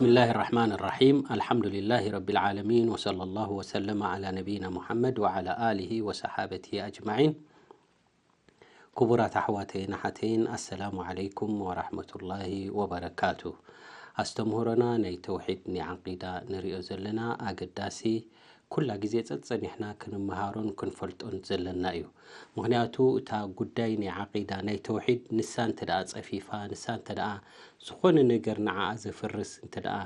بسم الله الرحمن الرحيم. الحمد لله رب العالمين، وصلى الله وسلم على نبينا محمد وعلى آله وصحابته أجمعين. ክቡራት ኣሕዋተይን ኣሓተይን፣ ኣሰላሙ ዓለይኩም ወራሕመቱላሂ ወበረካቱ። ኣስተምህሮና ናይ ተውሒድ፣ ናይ ዓቂዳ ንሪኦ ዘለና ኣገዳሲ፣ ኩላ ግዜ ጸጸኒሕና ክንመሃሮን ክንፈልጦን ዘለና እዩ። ምኽንያቱ እታ ጉዳይ ናይ ዓቂዳ፣ ናይ ተውሒድ፣ ንሳ እንተ ደኣ ጸፊፋ፣ ንሳ እንተ ደኣ ዝኾነ ነገር ንዓኣ ዘፍርስ እንተ ደኣ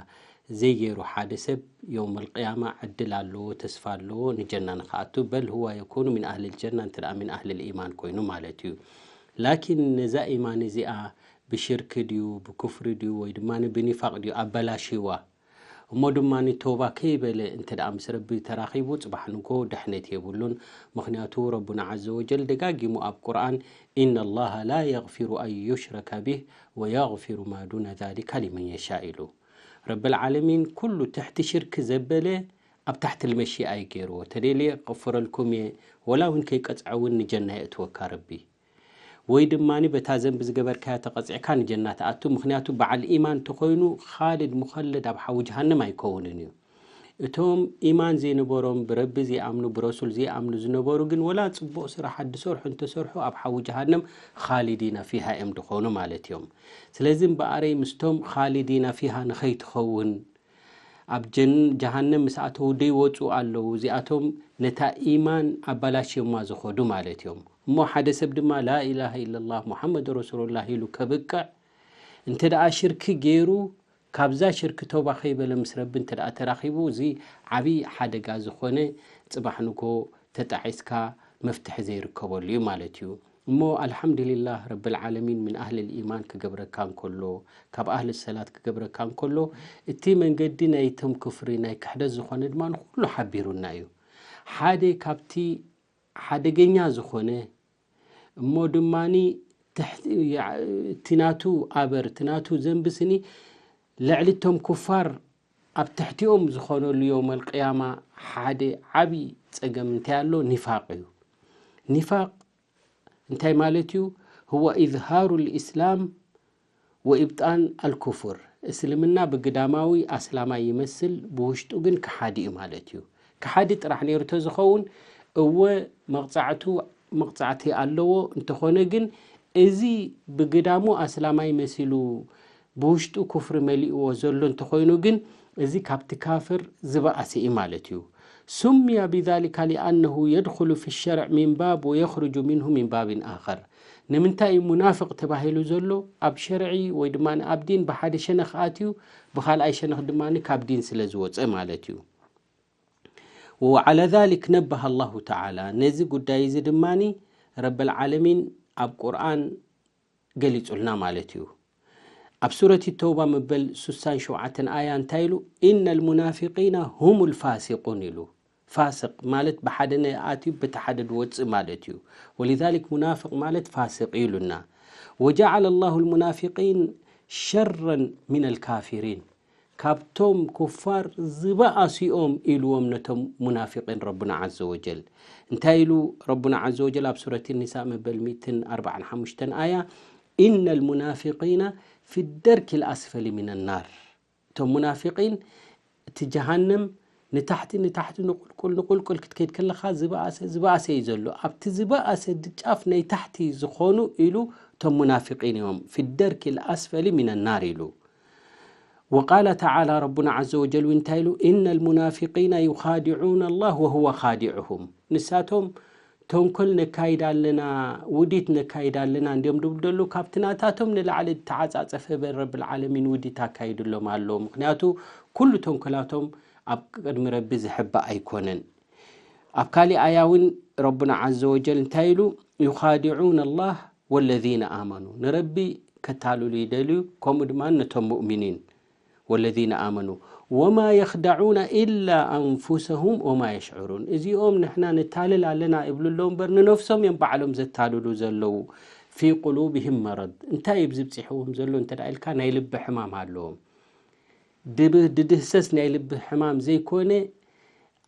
ዘይገይሩ ሓደ ሰብ፣ የውመል ቅያማ ዕድል ኣለዎ፣ ተስፋ ኣለዎ ንጀና ንኽኣቱ። በል ሁዋ የኩኑ ሚን ኣህሊል ጀና፣ እንተ ደኣ ሚን ኣህሊል ኢማን ኮይኑ ማለት እዩ። ላኪን ነዛ ኢማን እዚኣ ብሽርክ ድዩ፣ ብኩፍሪ ድዩ፣ ወይ ድማ ብኒፋቅ ድዩ ኣበላሽዋ፣ እሞ ድማ ቶባ ከይበለ እንተ ደኣ ምስ ረቢ ተራኺቡ፣ ጽባሕ ንጎ ድሕነት የብሉን። ምኽንያቱ ረቡና ዐዘ ወጀል ደጋጊሙ ኣብ ቁርኣን፣ "ኢነ ላሃ ላ የግፊሩ ኣን ዩሽረከ ቢህ ወየግፊሩ ማ ዱነ ዛሊከ ሊመን የሻእ" ኢሉ። ረብል ዓለሚን ኩሉ ትሕቲ ሽርክ ዘበለ ኣብ ታሕቲ ልመሺ ኣይገይርዎ። ተደልየ ክቕፍረልኩም እየ፣ ወላ እውን ከይቀጽዐ እውን ንጀና የእትወካ ረቢ። ወይ ድማ በታ ዘንቢ ዝገበርካያ ተቐጺዕካ ንጀና ትኣቱ። ምኽንያቱ በዓል ኢማን እንተኾይኑ ኻልድ ሙኸለድ ኣብ ሓዊ ጀሃነም ኣይከውንን እዩ። እቶም ኢማን ዘይነበሮም፣ ብረቢ ዘይኣምኑ፣ ብረሱል ዘይኣምኑ ዝነበሩ ግን ወላ ጽቡቕ ስራሕ ድሰርሑ እንተሰርሑ ኣብ ሓዊ ጀሃነም ኻሊዲና ፊሃ እዮም ድኾኑ ማለት እዮም። ስለዚ እምበኣረይ ምስቶም ኻሊዲና ፊሃ ንኸይትኸውን፣ ኣብ ጀን-፣ ጀሃነም ምስ ኣተዉ ደይወጹ ኣለዉ። እዚኣቶም ነታ ኢማን ኣባላሽዮማ ዝኸዱ ማለት እዮም። እሞ ሓደ ሰብ ድማ ላኢላሃ ኢለላህ ሙሓመድ ረሱሉላህ ኢሉ ከብቅዕ እንተ ደኣ ሽርኪ ገይሩ፣ ካብዛ ሽርኪ ተውባ ከይበለ ምስ ረቢ እንተ ደኣ ተራኺቡ፣ እዚ ዓብዪ ሓደጋ ዝኾነ ጽባሕ ንጎ ተጣዒስካ መፍትሒ ዘይርከበሉ እዩ ማለት እዩ። እሞ ኣልሓምዱሊላህ ረብል ዓለሚን ምን ኣህልል ኢማን ክገብረካ እንከሎ፣ ካብ ኣህል ሰላት ክገብረካ እንከሎ፣ እቲ መንገዲ ናይቶም ክፍሪ፣ ናይ ክሕደት ዝኾነ ድማ ንኹሉ ሓቢሩና እዩ። ሓደ ካብቲ ሓደገኛ ዝኾነ እሞ ድማኒ ትሕቲ፣ ያ-፣ እቲ ናቱ ኣበር፣ እቲ ናቱ ዘንቢ ስኒ ልዕሊ እቶም ኩፋር ኣብ ትሕቲኦም ዝኾነሉ የውመል ቅያማ ሓደ ዓቢ ጸገም እንታይ ኣሎ? ኒፋቅ እዩ። ኒፋቅ እንታይ ማለት እዩ? ህወ ኢዝሃሩ ልእስላም ወኢብጣን ኣልኩፍር። እስልምና ብግዳማዊ ኣስላማይ ይመስል፣ ብውሽጡ ግን ከሓዲ እዩ ማለት እዩ። ከሓዲ ጥራሕ ነይሩ ተዝኸውን፣ እወ መቕጻዕቱ፣ መቕጻዕቲ ኣለዎ። እንተኾነ ግን እዚ ብግዳሙ ኣስላማይ መሲሉ ብውሽጡ ኩፍሪ መሊእዎ ዘሎ እንተኾይኑ ግን፣ እዚ ካብቲ ካፍር ዝበኣሰ እዩ ማለት እዩ። ሱምያ ቢዛሊካ ሊኣነሁ የድኹሉ ፊ ሸርዕ ሚን ባብ ወየኽርጁ ሚንሁ ሚን ባብን ኣኸር። ንምንታይ እዩ ሙናፍቅ ተባሂሉ ዘሎ? ኣብ ሸርዒ ወይ ድማ ኣብ ዲን ብሓደ ሸነኽ ኣትዩ፣ ብኻልኣይ ሸነኽ ድማ ካብ ዲን ስለ ዝወፀ ማለት እዩ። ወዓለ ዛሊክ ነበሃ ኣላሁ ተዓላ፣ ነዚ ጉዳይ እዚ ድማ ረብል ዓለሚን ኣብ ቁርኣን ገሊጹልና ማለት እዩ። ኣብ ሱረት ተውባ መበል ስሳን ሸውዓተን ኣያ እንታይ ኢሉ? "ኢነ ልሙናፊቂና ሁም ልፋሲቁን" ኢሉ። ፋስቅ ማለት ብሓደ ኣትዩ በቲ ሓደ ድወጽእ ማለት እዩ። ወሊዛሊክ ሙናፍቅ ማለት ፋስቅ እዩ ኢሉና። "ወጀዓለ ላሁ ልሙናፊቂን ሸረን ሚን ልካፊሪን" ካብቶም ኩፋር ዝበኣሱ እዮም ኢልዎም ነቶም ሙናፊቂን ረቡና ዐዘ ወጀል። እንታይ ኢሉ ረቡና ዐዘ ወጀል ኣብ ሱረት ኒሳእ መበል ሚእትን ኣርባዓን ሓሙሽተን ኣያ፣ "ኢነ ልሙናፊቂና ፊ ደርኪ ልኣስፈሊ ሚን ናር" እቶም ሙናፊቂን እቲ ጀሃነም ንታሕቲ ንታሕቲ ንቁልቁል ንቁልቁል ክትከይድ ከለኻ ዝበኣሰ ዝበኣሰ እዩ ዘሎ። ኣብቲ ዝበኣሰ ጫፍ ናይ ታሕቲ ዝኾኑ ኢሉ እቶም ሙናፊቂን እዮም። ፊ ደርኪ ልኣስፈሊ ሚን ናር ኢሉ። ወቃለ ተዓላ ረቡና ዐዘ ወጀል እውን እንታይ ኢሉ? "ኢነ ልሙናፊቂና ዩኻዲዑና ላህ ወሁወ ኻዲዑሁም" ንሳቶም ተንኮል ነካይድ ኣለና፣ ውዲት ነካይድ ኣለና እንዲዮም ድብሉ ዘለዉ። ካብቲ ናታቶም ንላዕሊ ዝተዓጻጸፈ በል ረብል ዓለሚን ውዲት ኣካይድሎም ኣሎ። ምኽንያቱ ኩሉ ተንኮላቶም ኣብ ቅድሚ ረቢ ዝሕባእ ኣይኮነን። ኣብ ካሊእ ኣያ እውን ረቡና ዐዘ ወጀል እንታይ ኢሉ? "ዩኻዲዑን ኣላህ ወለዚነ ኣመኑ" ንረቢ ከታልሉ ይደልዩ፣ ከምኡ ድማ ነቶም ሙእሚኒን። ወለዚነ ኣመኑ ወማ የኽደዑነ ኢላ ኣንፉሰሁም ወማ የሽዑሩን። እዚኦም ንሕና ነታልል ኣለና ይብሉ ኣለዉ እምበር ንነፍሶም እዮም ባዕሎም ዘታልሉ ዘለዉ። ፊ ቁሉብህም መረድ። እንታይ እዩ ብዝብፂሕዎም ዘሎ እንተ ደኣ ኢልካ ናይ ልቢ ሕማም ኣለዎም። ድብ-፣ ድድህሰስ ናይ ልቢ ሕማም ዘይኮነ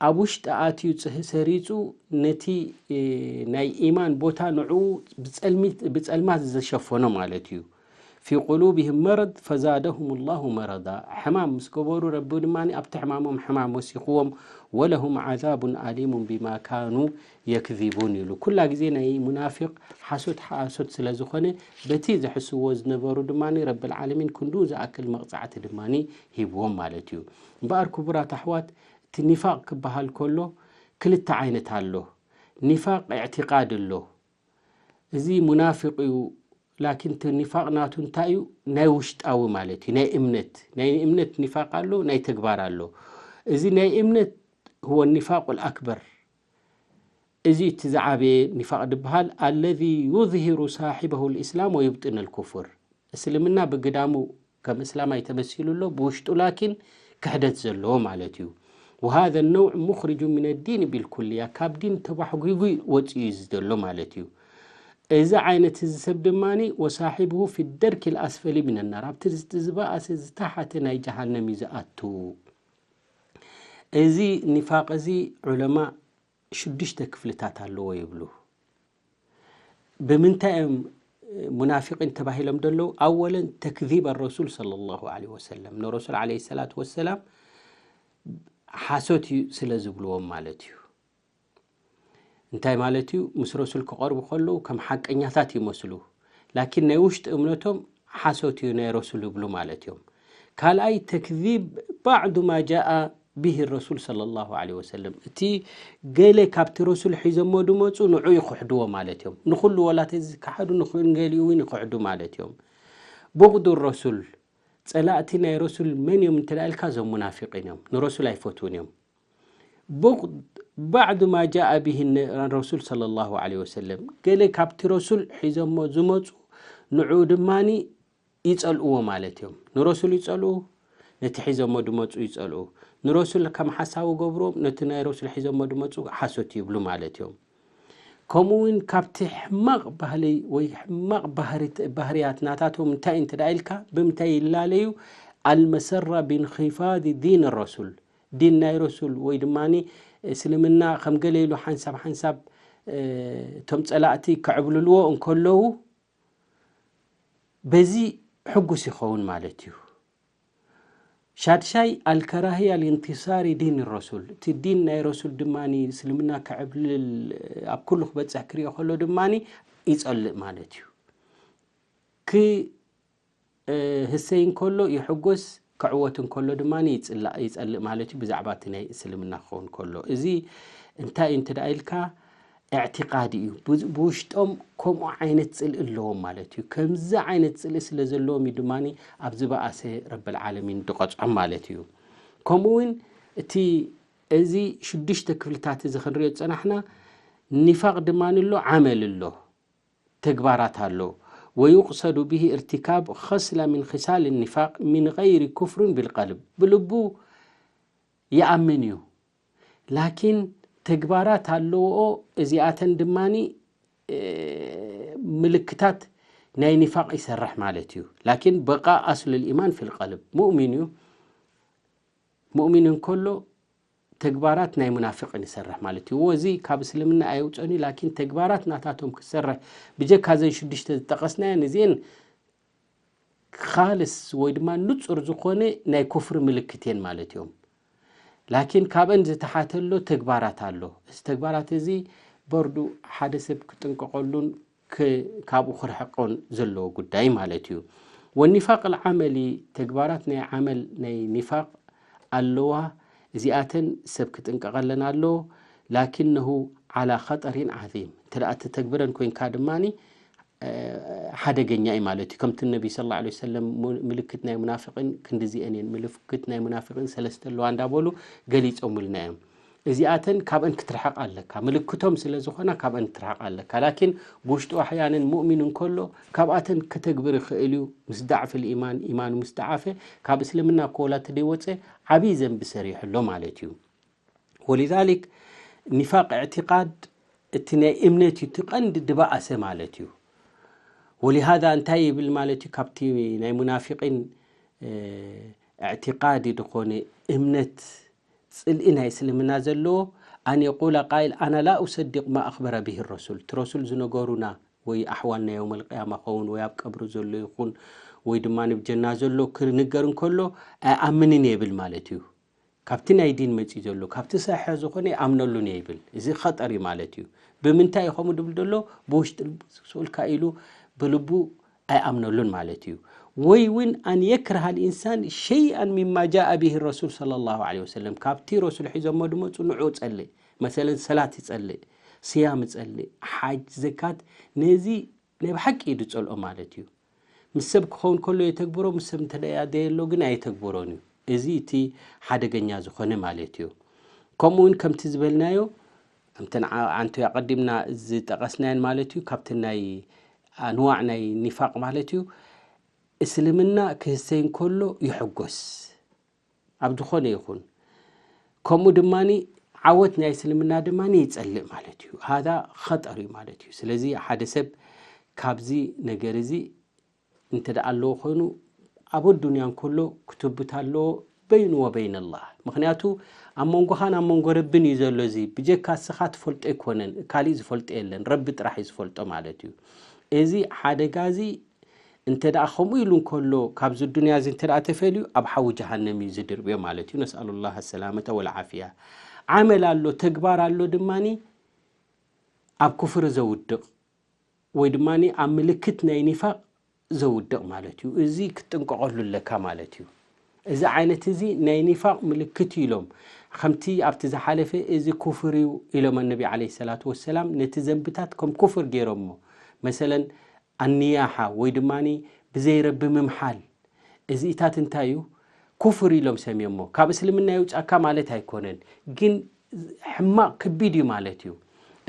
ኣብ ውሽጢ ኣትዩ ጽህ-፣ ሰሪጹ ነቲ፣ እ፣ ናይ ኢማን ቦታ ንዕኡ ብጸልሚት-፣ ብጸልማት ዝሸፈኖ ማለት እዩ። في قلوبهم مرض فزادهم الله مرضا ሕማም ምስ ገበሩ ረቢ ድማ ኣብቲ ሕማሞም ሕማም ወሲኽዎም ولهم عذاب أليم بما كانوا يكذبون ኢሉ ኩላ ግዜ ናይ ሙናፊቕ ሓሶት ሓሶት ስለ ዝኾነ በቲ ዝሕስዎ ዝነበሩ ድማ ረብል ዓለሚን ክንዱ ዝኣክል መቕጻዕቲ ድማ ሂብዎም ማለት እዩ። እምበኣር ክቡራት ኣሕዋት እቲ ኒፋቕ ክበሃል ከሎ ክልተ ዓይነት ኣሎ። ኒፋቕ ኢዕቲቃድ ኣሎ። እዚ ሙናፊቕ እዩ። ላኪን እቲ ኒፋቕ ናቱ እንታይ እዩ? ናይ ውሽጣዊ ማለት እዩ። ናይ እምነት ናይ እምነት ኒፋቕ ኣሎ፣ ናይ ተግባር ኣሎ። እዚ ናይ እምነት هو النفاق الأكبر። እዚ እቲ ዝዓበየ ኒፋቕ ድበሃል الذي يظهر صاحبه الإسلام ويبطن الكفر። እስልምና ብግዳሙ ከም እስላማይ ተመሲሉ ኣሎ፣ ብውሽጡ ላኪን ክሕደት ዘለዎ ማለት እዩ። وهذا النوع مخرج من الدين بالكلية ካብ ዲን ተባሕጒጉ ወፂኡ እዩ ዘሎ ማለት እዩ። እዚ ዓይነት እዚ ሰብ ድማ وصاحبه في الدرك الأسفل من النار ኣብቲ ዝበኣሰ ዝተሓተ ናይ ጀሃነም እዩ ዝኣቱ። እዚ ኒፋቕ እዚ ዑለማ ሽዱሽተ ክፍልታት ኣለዎ ይብሉ። ብምንታይ እዮም ሙናፊቂን ተባሂሎም ዘለዉ? ኣወለን ተክዚብ ረሱል ሰለላሁ ዐለይሂ ወሰለም ንረሱል ዐለይሂ ሰላቱ ወሰላም ሓሶት እዩ ስለ ዝብልዎም ማለት እዩ። እንታይ ማለት እዩ? ምስ ረሱል ክቐርቡ ከለዉ ከም ሓቀኛታት ይመስሉ፣ ላኪን ናይ ውሽጢ እምነቶም ሓሶት እዩ ናይ ረሱል ይብሉ ማለት እዮም። ካልኣይ ተክዚብ ባዕዱ ማ ጃአ ብሂ ረሱል ሰለላሁ ዐለይሂ ወሰለም እቲ ገለ ካብቲ ረሱል ሒዞሞ ድመፁ ንዑ ይክሕድዎ ማለት እዮም። ንኩሉ ወላተ ዝከሓዱ ንክንገሊኡ እውን ይክሕዱ ማለት እዮም። ቡቕዱ ረሱል ጸላእቲ ናይ ረሱል መን እዮም እንተ ኢልካ እዞም ሙናፊቂን እዮም። ንረሱል ኣይፈትውን እዮም። ቡቕድ ባዕዱ ማ ጃአ ብሂ ረሱል ሰለላሁ ዐለይሂ ወሰለም ገለ ካብቲ ረሱል ሒዞሞ ዝመፁ ንዑ ድማኒ ይጸልእዎ ማለት እዮም። ንረሱል ይጸልኡ፣ ነቲ ሒዞሞ ድመጹ ይጸልኡ። ንረሱል ከም ሓሳዊ ገብርዎም፣ ነቲ ናይ ረሱል ሒዞሞ ድመጹ ሓሶት ይብሉ ማለት እዮም። ከምኡ እውን ካብቲ ሕማቕ ባህሊ ወይ ሕማቕ ባህርያት ናታቶም እንታይ እንተ ደኣ ኢልካ ብምንታይ ይላለዩ? ኣልመሰራ ብንኺፋድ ዲን ረሱል፣ ዲን ናይ ረሱል ወይ ድማ እስልምና ከም ገለ ኢሉ ሓንሳብ ሓንሳብ እቶም ጸላእቲ ክዕብልልዎ እንከለዉ በዚ ሕጉስ ይኸውን ማለት እዩ። ሻድሻይ ኣልከራህያ ሊንቲሳሪ ዲን ረሱል፣ እቲ ዲን ናይ ረሱል ድማ እስልምና ክዕብልል ኣብ ኩሉ ክበፅሕ ክሪኦ ከሎ ድማ ይፀልእ ማለት እዩ። ክህሰይ እንከሎ ይሕጎስ፣ ክዕወት እንከሎ ድማ ይፀልእ ማለት እዩ። ብዛዕባ እቲ ናይ እስልምና ክኸውን ከሎ እዚ እንታይ እዩ እንተ ኢልካ እዕቲቃድ እዩ። ብውሽጦም ከምኡ ዓይነት ጽልኢ ኣለዎም ማለት እዩ። ከምዚ ዓይነት ጽልኢ ስለ ዘለዎም እዩ ድማ ኣብ ዝበኣሰ ረብል ዓለሚን ድቐጽዖም ማለት እዩ። ከምኡ እውን እቲ እዚ ሽዱሽተ ክፍልታት እዚ ክንሪኦ ዝጸናሕና ኒፋቕ ድማ ኣሎ፣ ዓመል ኣሎ፣ ተግባራት ኣሎ። ويقصد به ارتكاب خصلة من خصال النفاق من غير كفر بالقلب ብልቡ ይኣምን እዩ ላኪን ተግባራት ኣለዎ። እዚኣተን ድማ ምልክታት ናይ ኒፋቅ ይሰርሕ ማለት እዩ። ላኪን በቃ ኣስሉ ልኢማን ፊ ልቀልብ ሙእሚን እዩ። ሙእሚን እንከሎ ተግባራት ናይ ሙናፍቅን ይሰርሕ ማለት እዩ። እዚ ካብ እስልምና ኣየውፀን እዩ። ላኪን ተግባራት ናታቶም ክሰርሕ ብጀካ ዘን ሽዱሽተ ዝጠቀስናየን እዚአን ካልስ ወይ ድማ ንጹር ዝኾነ ናይ ኩፍሪ ምልክት እየን ማለት እዮም። ላኪን ካብአን ዝተሓተሎ ተግባራት ኣሎ። እዚ ተግባራት እዚ በርዱ ሓደ ሰብ ክጥንቀቀሉን ክ- ካብኡ ክርሕቆን ዘለዎ ጉዳይ ማለት እዩ። ወኒፋቅ ልዓመሊ ተግባራት ናይ ዓመል ናይ ኒፋቅ ኣለዋ። እዚኣተን ሰብ ክጥንቀቀለን ኣለዎ። ላኪነሁ ዓላ ኸጠሪን ዓዚም እንተ ደኣ ተተግብረን ኮይንካ ድማኒ ሓደገኛ እዩ ማለት እዩ። ከምቲ ነቢ ስለ ላ ሰለም ምልክት ናይ ሙናፍቅን ክንዲዚአን እየን፣ ምልክት ናይ ሙናፍቅን ሰለስተ ኣለዋ እንዳበሉ ገሊፆምልና እዮም። እዚኣተን ካብአን ክትርሕቅ ኣለካ፣ ምልክቶም ስለ ዝኾና ካብአን ክትርሕቅ ኣለካ። ላኪን ብውሽጡ ኣሕያንን ሙእሚን እንከሎ ካብኣተን ከተግብር ይኽእል እዩ። ምስ ዳዕፍ ልኢማን ኢማኑ ምስ ዳዓፈ ካብ እስልምና ኮላ ተደይወፀ ዓብዪ ዘንቢ ሰሪሑ ኣሎ ማለት እዩ። ወሊዛሊክ ኒፋቅ እዕቲቃድ እቲ ናይ እምነት እዩ እቲ ቀንዲ ድበኣሰ ማለት እዩ። ወሊሃዛ እንታይ ይብል ማለት እዩ? ካብቲ ናይ ሙናፊቂን እዕቲቃዲ ዝኾነ እምነት ፅልኢ ናይ እስልምና ዘለዎ ኣን የቁለ ቃይል ኣና ላ ኡሰዲቅ ማ ኣኽበረ ብሂ ረሱል፣ እቲ ረሱል ዝነገሩና ወይ ኣሕዋል ናይ የውመል ቅያማ ኸውን ወይ ኣብ ቀብሪ ዘሎ ይኹን ወይ ድማ ንብጀና ዘሎ ክንገር እንከሎ ኣይኣምንን እየ ይብል ማለት እዩ። ካብቲ ናይ ዲን መፂኡ ዘሎ ካብቲ ሰሒሕ ዝኾነ ይኣምነሉን እየ ይብል። እዚ ኸጠር እዩ ማለት እዩ። ብምንታይ እዩ ከምኡ ድብል ዘሎ? ብውሽጢ ልቡ ስኡልካ ኢሉ ብልቡ ኣይኣምነሉን ማለት እዩ። ወይ እውን ኣን የክረሃ ልኢንሳን ሸይኣን ሚማ ጃአ ብሂ ረሱል ሰለላሁ ዐለይሂ ወሰለም፣ ካብቲ ረሱል ሒዞሞ ድመፁ ንዑ ጸልእ። መሰለን ሰላት ይጸልእ፣ ስያም ይጸልእ፣ ሓጅ፣ ዘካት፣ ነዚ ናይ ብሓቂ እዩ ዝጸልኦ ማለት እዩ። ምስ ሰብ ክኸውን ከሎ የተግብሮ፣ ምስ ሰብ እንተ ደኣ ደየሎ ግን ኣይተግብሮን እዩ። እዚ እቲ ሓደገኛ ዝኾነ ማለት እዩ። ከምኡ እውን ከምቲ ዝበልናዮ፣ ከምተን ዓ- ዓንቱ ኣቐዲምና ዝጠቐስናየን ማለት እዩ፣ ካብቲ ናይ ኣንዋዕ ናይ ኒፋቕ ማለት እዩ። እስልምና ክህሰይ እንከሎ ይሕጎስ ኣብ ዝኾነ ይኹን፣ ከምኡ ድማ ዓወት ናይ እስልምና ድማ ይጸልእ ማለት እዩ። ሃዛ ኸጠር እዩ ማለት እዩ። ስለዚ ሓደ ሰብ ካብዚ ነገር እዚ እንተ ደኣ ኣለዎ ኮይኑ፣ ኣብ ኣዱንያ እንከሎ ክትብት ኣለዎ በይኑ ወበይን ኣላህ። ምኽንያቱ ኣብ መንጎኻን ኣብ መንጎ ረብን እዩ ዘሎ። እዚ ብጀካ እስኻ ትፈልጦ ኣይኮነን፣ ካሊእ ዝፈልጦ የለን፣ ረቢ ጥራሕ እዩ ዝፈልጦ ማለት እዩ። እዚ ሓደጋ እዚ እንተ ደኣ ከምኡ ኢሉ እንከሎ ካብዚ ዱንያ እዚ እንተ ደኣ ተፈልዩ ኣብ ሓዊ ጀሃነም እዩ ዝድርብዮ ማለት እዩ። ነስኣሉ ላህ ሰላመተ ወልዓፍያ። ዓመል ኣሎ፣ ተግባር ኣሎ ድማኒ ኣብ ኩፍር ዘውድቕ ወይ ድማ ኣብ ምልክት ናይ ኒፋቕ ዘውድቕ ማለት እዩ። እዚ ክትጥንቀቐሉ ኣለካ ማለት እዩ። እዚ ዓይነት እዚ ናይ ኒፋቕ ምልክት እዩ ኢሎም፣ ከምቲ ኣብቲ ዝሓለፈ እዚ ኩፍር እዩ ኢሎም ኣነቢ ዓለይሂ ሰላቱ ወሰላም፣ ነቲ ዘንብታት ከም ኩፍር ገይሮሞ። መሰለን ኣንያሓ ወይ ድማ ብዘይረቢ ምምሓል፣ እዚኢታት እንታይ እዩ? ኩፍር ኢሎም ሰምዮሞ። ካብ እስልምና የውጻካ ማለት ኣይኮነን፣ ግን ሕማቕ ከቢድ እዩ ማለት እዩ።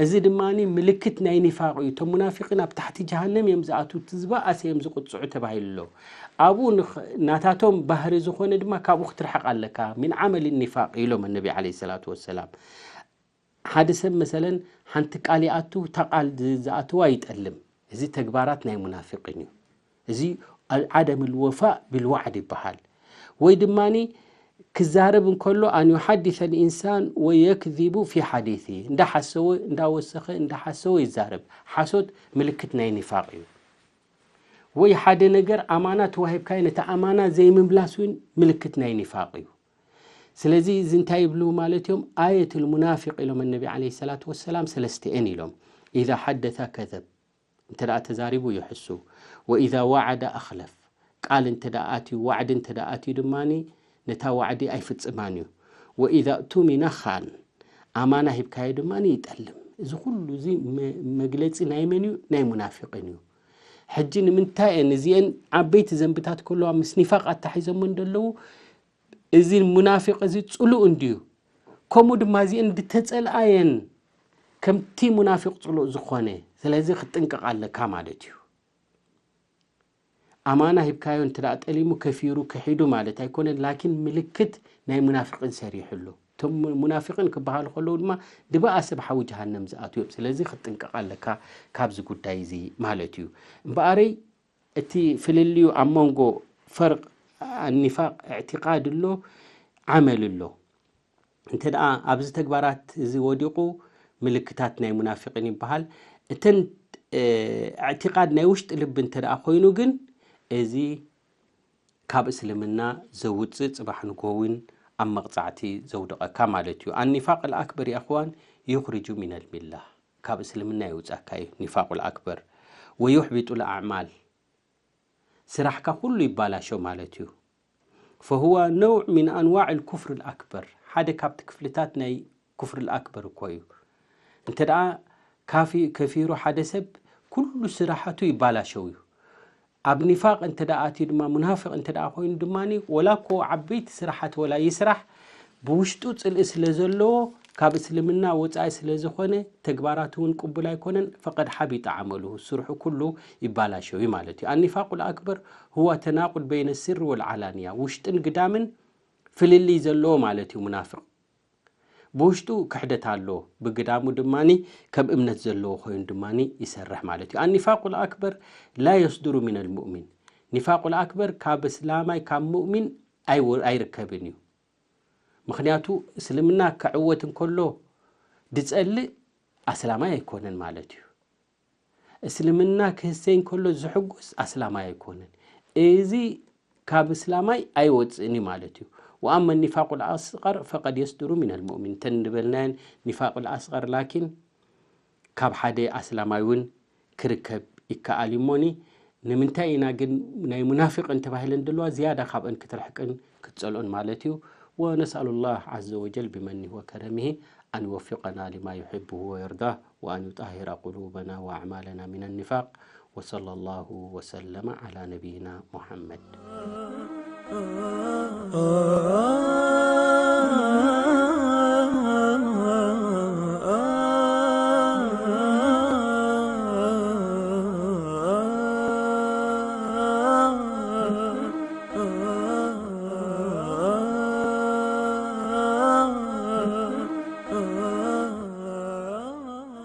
እዚ ድማ ምልክት ናይ ኒፋቕ እዩ። እቶም ሙናፊቂን ኣብ ታሕቲ ጀሃነም እዮም ዝኣትዉ፣ እቲ ዝበኣሰ እዮም ዝቕጽዑ ተባሂሉ ኣሎ። ኣብኡ ንኽ- ናታቶም ባህሪ ዝኾነ ድማ ካብኡ ክትርሕቕ ኣለካ። ሚን ዓመል ኒፋቕ ኢሎም ኣነቢ ዓለይሂ ሰላቱ ወሰላም። ሓደ ሰብ መሰለን ሓንቲ ቃል ይኣቱ፣ እታ ቃል ዝ- ዝኣትዋ ይጠልም። እዚ ተግባራት ናይ ሙናፊቂን እዩ። እዚ ዓደም ልወፋእ ብልዋዕድ ይበሃል። ወይ ድማ ክዛረብ እንከሎ ኣን ዩሓዲሰ ልኢንሳን ወየክዚቡ ፊ ሓዲሲ፣ እንዳሓሰወ እንዳወሰኸ እንዳሓሰወ ይዛረብ። ሓሶት ምልክት ናይ ኒፋቕ እዩ። ወይ ሓደ ነገር ኣማና ተዋሂብካዮ ነቲ ኣማና ዘይምምላስ እውን ምልክት ናይ ኒፋቕ እዩ። ስለዚ እዚ እንታይ ይብሉ ማለት እዮም? ኣየት ልሙናፊቅ ኢሎም ነቢ ዓለይሂ ሰላቱ ወሰላም ሰለስተኤን ኢሎም። ኢዛ ሓደተ ከዘብ፣ እንተ ደኣ ተዛሪቡ ይሕሱ። ወኢዛ ዋዓደ ኣኽለፍ፣ ቃል እንተ ደኣ ኣትዩ፣ ዋዕዲ እንተ ደኣ ኣትዩ ድማ ነታ ዋዕዲ ኣይፍጽማን እዩ። ወኢዛ እቱሚነ ኻን፣ ኣማና ሂብካዮ ድማ ይጠልም። እዚ ኩሉ እዚ መ- መግለጺ ናይ መን እዩ? ናይ ሙናፊቂን እዩ። ሕጂ ንምንታይ እየን እዚአን ዓበይቲ ዘንብታት ከለዋ ምስ ኒፋቅ ኣታሒዞሞ እንደለዉ፣ እዚ ሙናፊቅ እዚ ጽሉእ እንድዩ፣ ከምኡ ድማ እዚአን ዝተጸልኣየን ከምቲ ሙናፊቅ ጽሉእ ዝኾነ። ስለዚ ክትጥንቀቕ ኣለካ ማለት እዩ። ኣማና ሂብካዮ እንተ ደኣ ጠሊሙ ከፊሩ ክሒዱ ማለት ኣይኮነን፣ ላኪን ምልክት ናይ ሙናፊቅን ሰሪሑ ኣሎ። እቶም ሙናፊቅን ክበሃሉ ከለዉ ድማ ድበኣሰ ብሓዊ ጀሃነም ዝኣትዉ እዮም። ስለዚ ክትጥንቀቕ ኣለካ ካብዚ ጉዳይ እዚ ማለት እዩ። እምበኣረይ እቲ ፍልልዩ ኣብ መንጎ ፈርቅ ኒፋቅ እዕቲቃድ ኣሎ፣ ዓመል ኣሎ። እንተ ደኣ ኣብዚ ተግባራት እዚ ወዲቑ ምልክታት ናይ ሙናፊቂን ይበሃል። እተን እዕቲቃድ ናይ ውሽጢ ልቢ እንተ ደኣ ኮይኑ ግን እዚ ካብ እስልምና ዘውፅእ፣ ፅባሕ ንግሆ እውን ኣብ መቕፃዕቲ ዘውድቐካ ማለት እዩ። ኣኒፋቅ ኣልኣክበር የእኽዋን ዩኽርጁ ሚነል ሚላ፣ ካብ እስልምና የውፃካ እዩ ኒፋቁ ኣልኣክበር። ወዩሕቢጡ ኣልኣዕማል፣ ስራሕካ ኩሉ ይባላሾ ማለት እዩ። ፈሁወ ነውዕ ሚን ኣንዋዕ ልኩፍር ልኣክበር፣ ሓደ ካብቲ ክፍልታት ናይ ኩፍር ልኣክበር እኮ እዩ። እንተ ደኣ ካፊ ከፊሩ ሓደ ሰብ ኩሉ ስራሓቱ ይባላሸው እዩ። ኣብ ኒፋቅ እንተ ደኣ ኣትዩ ድማ፣ ሙናፍቅ እንተ ደኣ ኮይኑ ድማ፣ ወላ እኮ ዓበይቲ ስራሓት ወላ ይስራሕ፣ ብውሽጡ ጽልኢ ስለ ዘለዎ፣ ካብ እስልምና ወጻኢ ስለ ዝኾነ፣ ተግባራቱ እውን ቅቡል ኣይኮነን። ፈቀድ ሓቢጠ ዓመሉሁ፣ ስርሑ ኩሉ ይባላሸው እዩ ማለት እዩ። ኣኒፋቁ ልኣክበር ሁወ ተናቁድ በይነ ስር ወልዓላንያ፣ ውሽጥን ግዳምን ፍልልይ ዘለዎ ማለት እዩ። ሙናፍቅ ብውሽጡ ክሕደት ኣሎ፣ ብግዳሙ ድማ ከም እምነት ዘለዎ ኮይኑ ድማ ይሰርሕ ማለት እዩ። ኣኒፋቁ ልኣክበር ላ የስድሩ ሚነል ሙእሚን፣ ኒፋቁ ልኣክበር ካብ እስላማይ ካብ ሙእሚን ኣይው- ኣይርከብን እዩ። ምኽንያቱ እስልምና ክዕወት እንከሎ ዝጸልእ ኣስላማይ ኣይኮነን ማለት እዩ። እስልምና ክህሰይ እንከሎ ዝሕጉስ ኣስላማይ ኣይኮነን። እዚ ካብ እስላማይ ኣይወፅእን እዩ ማለት እዩ። وأما النفاق الأصغر فقد يصدر من المؤمن። እተን ዝበልናየን ኒፋቅ ኣስቀር ላኪን ካብ ሓደ ኣስላማይ እውን ክርከብ ይከኣል እዩ። እሞኒ ንምንታይ ኢና ግን ናይ ሙናፊቅን ተባሂለን ዘለዋ ዝያዳ ካብአን ክትርሕቅን ክትፀልኦን ማለት እዩ? ونسأل الله عز وجل بمنه وكرمه أن يوفقنا لما يحبه ويرضاه وأن يطهر قلوبنا وأعمالنا من النفاق. وصلى الله وسلم على نبينا محمد.